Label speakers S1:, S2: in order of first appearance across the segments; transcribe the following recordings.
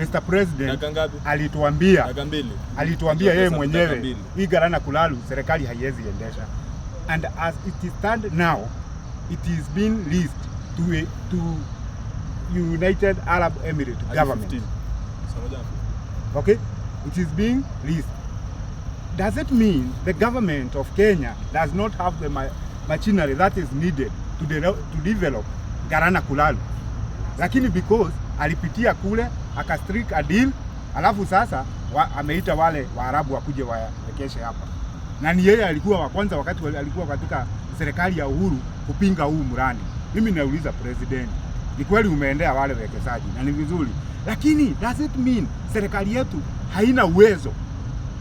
S1: Mr. President
S2: Dakika ngapi?
S1: Alituambia
S2: Dakika 2.
S1: Alituambia yeye
S2: Dakika
S1: mwenyewe
S2: mbili.
S1: Hii Galana Kulalu serikali haiwezi endesha, and as it stand now, it is being leased to United Arab Emirates
S2: Hadi
S1: government.
S2: 15. Saa moja na 15.
S1: Okay, it is being leased. Does it mean the government of Kenya does not have the machinery that is needed to develop Galana Kulalu? Lakini because alipitia kule akastrike a deal, alafu sasa ameita wale Waarabu wakuje wawekeshe hapa, na ni yeye alikuwa wa kwanza wakati alikuwa katika serikali ya Uhuru kupinga huu mradi. Mimi nauliza president, ni kweli umeendea wale wekezaji na ni vizuri, lakini does it mean serikali yetu haina uwezo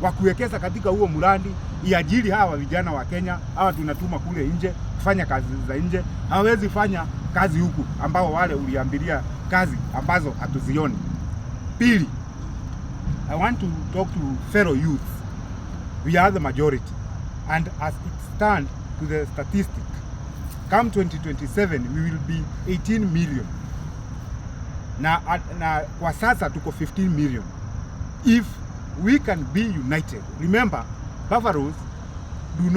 S1: wa kuwekeza katika huo mradi, iajiri hawa vijana wa Kenya, hawa tunatuma kule nje kufanya kazi za nje, hawawezi fanya kazi huku, ambao wale uliambilia kazi ambazo hatuzioni? Pili, I want to talk to fellow youths. We are the majority, and as it stand to the statistic, come 2027 we will be 18 million, na kwa sasa tuko 15 million. If we can be united, remember, buffaloes do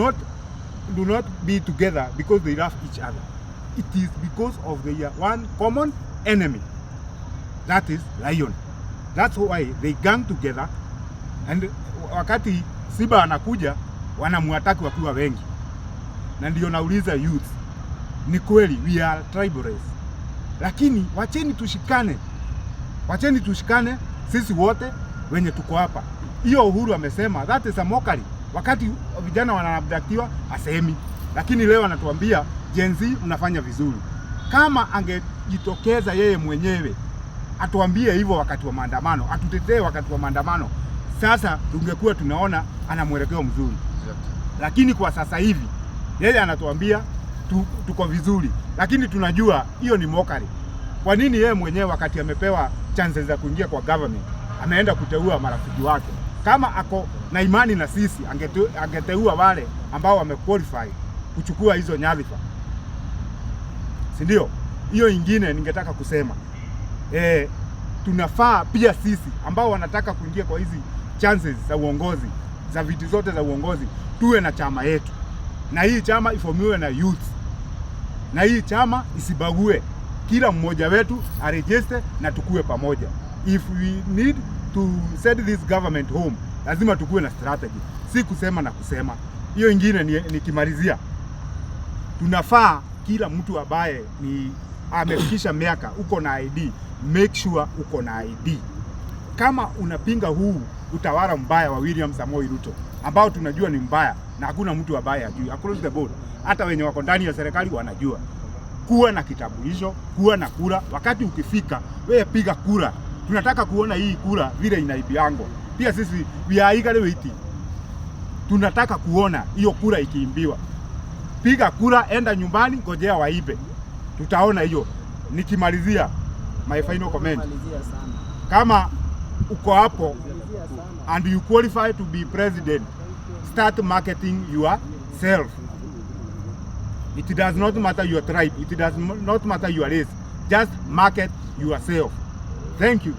S1: not be together because they love each other. It is because of their one common enemy, that is lion. That's why they gang together, and wakati simba anakuja, wanamuattack wakiwa wengi. Na ndio nauliza youth, ni kweli we are tribal race, lakini wacheni tushikane, wacheni tushikane sisi wote wenye tuko hapa. Hiyo Uhuru amesema, that is a mockery. Wakati vijana wanaabductiwa asemi, lakini leo anatuambia Gen Z mnafanya vizuri. Kama angejitokeza yeye mwenyewe atuambie hivyo wakati wa maandamano, atutetee wakati wa maandamano, sasa tungekuwa tunaona ana mwelekeo mzuri, lakini kwa sasa hivi yeye anatuambia tuko vizuri, lakini tunajua hiyo ni mockery. Kwa nini yeye mwenyewe wakati amepewa chances za kuingia kwa government ameenda kuteua marafiki wake? Kama ako na imani na sisi, angeteua wale ambao wamequalify kuchukua hizo nyadhifa, si ndio? Hiyo ingine ningetaka kusema, tunafaa pia sisi ambao wanataka kuingia kwa hizi chances za uongozi, za viti zote za uongozi, tuwe na chama yetu, na hii chama iformiwe na youth, na hii chama isibague, kila mmoja wetu aregister na tukue pamoja. If we need to send this government home, lazima tukue na strategy, si kusema na kusema. Hiyo ingine nikimalizia, tunafaa kila mtu ambaye ni amefikisha miaka, uko na ID, make sure uko na ID. Kama unapinga huu utawala mbaya wa William Samoei Ruto ambao tunajua ni mbaya na hakuna mtu ambaye hajui across the board, hata wenye wako ndani ya serikali wanajua. Kuwa na kitambulisho, kuwa na kura. Wakati ukifika, wewe piga kura. Tunataka kuona hii kura vile inaibiangwa. Pia sisi we are eagerly waiting, tunataka kuona hiyo kura ikiibiwa. Piga kura, enda nyumbani, ngojea waibe, tutaona hiyo. Nikimalizia, my final comment,
S3: Malizia sana.
S1: Kama uko hapo
S3: Malizia sana.
S1: And you qualify to be president, start marketing yourself. It does not matter your tribe, it does not matter your race. Just market yourself. Thank you.